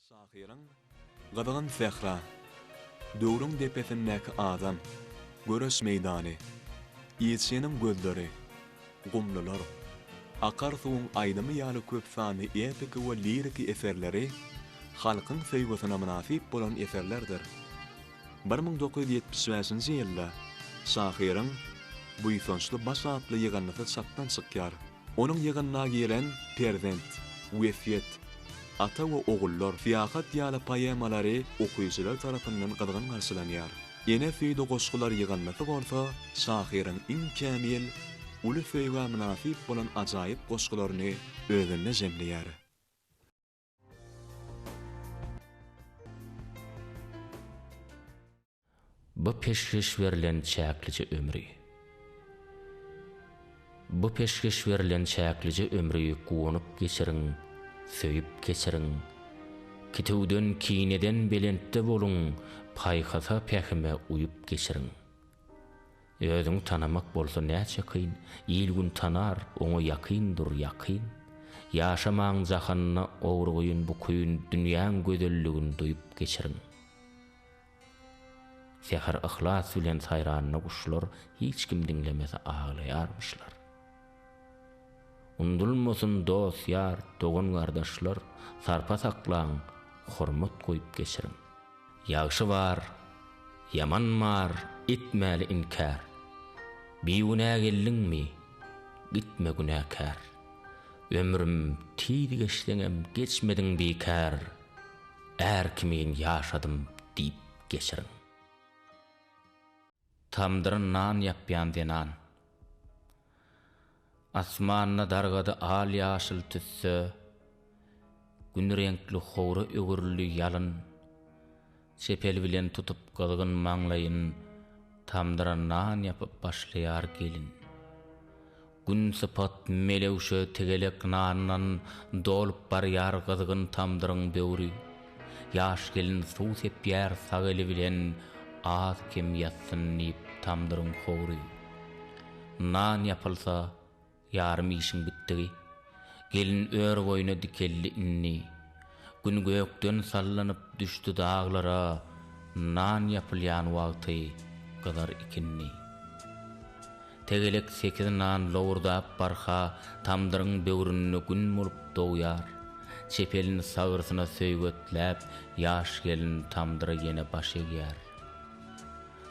Şahyryň Gyzgyn sähra, Döwrüň depesindäki adam, Göreş meýdany, Ilçiniň gözleri, Gumlular, Akar suwuň aýdymy ýaly köp sanly epiki we liriki eserleri halkyň söýgüsine mynasyp bolan eserlerdir. 1975-nji ýylda şahyryň Buýsançly baş atly ýygyndysy çapdan çykýar. Onuň ýygynda giren Perzent, Wesýet, Ata we ogullar, Syýahat ýaly poemalary okyjylar tarapyndan gyzgyn garşylanýar. Ene süýdi goşgular ýygyndysy bolsa şahyryň iň kämil, uly söýgä mynasyp bolan ajaýyp goşgularyny özünde jemleýär. Bu peşgeş berlen çäklije ömri. Bu peşgeş berlen çäklije ömri guwanyp geçiriň, söýüp geçiriň. Kitüwden, kineden belentde boluň, paýhasa, pähime uýup geçiriň. Özüňi tanamak bolsa näçe kyn, Il-gün tanar, oňa ýakyn dur, ýakyn. Ýaşamaň jahanda ogrugyn-bukyn, Dünýäň gözelligin duýup geçiriň. Säher yhlas bilen saýranda guşlar hiç kim diňlemese aglaýarmyşlar. Undulmasyn dost-ýar, dogan-gardaşlar, sarpa saklaň, hormat goýup geçiriň. Ýagşy bar, ýaman bar, etmäli inkär. Bigünä geldiňmi, gitme günäkär. Ömrüm tiz geçseňem geçmediň bikär. Är kimin ýaşadym diýip geçiriň. Tamdyra nan ýapýan zenan. Asmanda dargady al-ýaşyl tüsse, Gün reňkli howra öwrüldi ýalyn. Çep eli bilen tutup gyzgyn maňlaýyn, Tamdyra nan ýapyp başlaýar gelin. Gün sypat melewşe tegelek nandan Dolup barýar gyzgyn tamdyryň böwri. Ýaş gelin suw sepýär sag eli bilen Az-kem ýatsyn diýip tamdyryň howry. Nan ýapylsa, ýarym işiň bitdigi. Gelin ör boýuna dikeldi indi. Gün gökden sallanyp düşdi daglara, Nan ýapylýan wagty gyzar ikindi. Tegelek sekiz nan lowurdap barha tamdyryň böwründe gün bolup dogýar. Çep elini sagyrsyna söýgetläp, ýaş gelin tamdyra ýene baş egýär.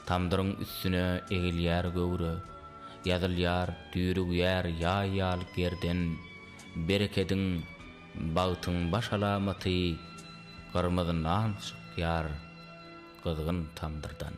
Tamdyryň üstüne egilýär göwre. Ýazylýar, düýrügýär ýaý ýaly gerden. Berekediň, bagtyň baş alamaty gyrmyzy nan çykýar gyzgyn tamdyrdan.